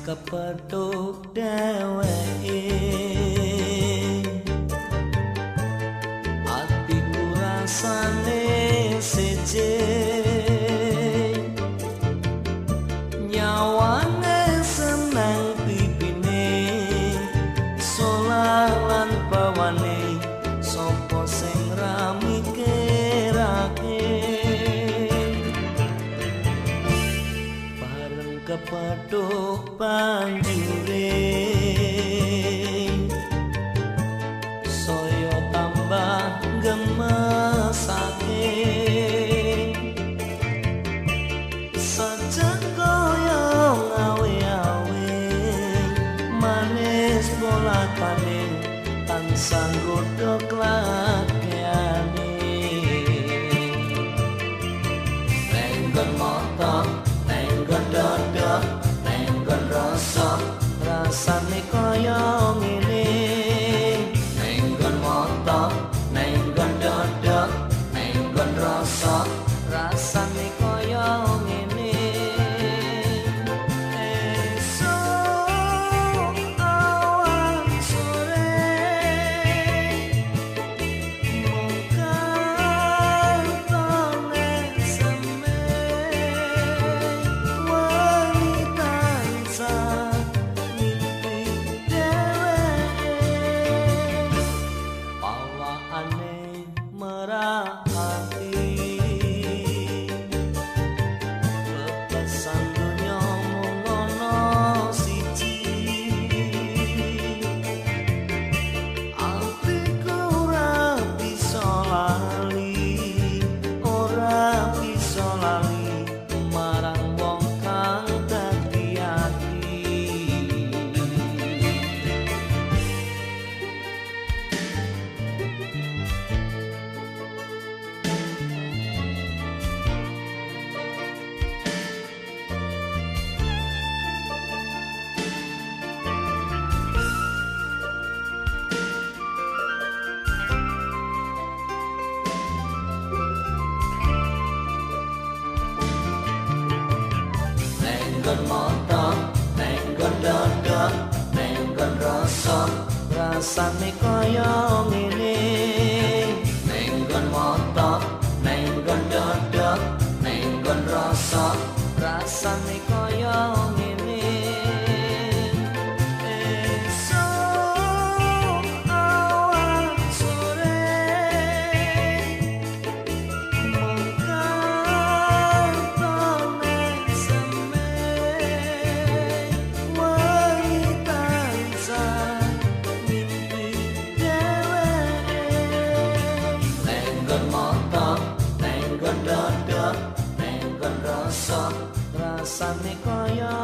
Kepethuk dheweke atiku rasane seje nyawane seneng pipine solar lan bawane sapa sing ra mikirake bareng kepethuk banjure saya tambah gemesake sajak kaya awe-awe manis bolakane tansah nggodha klakeane nenggon mata nenggon dada nenggon rasa rasane kaya ngene nenggon mata nenggon dada nenggon rasa rasane kaya ngene esuk awan sore mung kantone seme wani tansah mimpi dheweke pawakane merah ati pepesan donya mung ana siji atiku ora bisa lali ora bisa lali marang wong kang dadi ati. Nenggon mata, nenggon dada, nenggon rasa, rasane kaya ngene. Nenggon mata, nenggon dada, nenggon rasa, rasane kaya ngene. Esuk awan sore mung kantone seme wani tansah mimpi dheweke nenggon mata nenggon dada nenggon rasa rasane kaya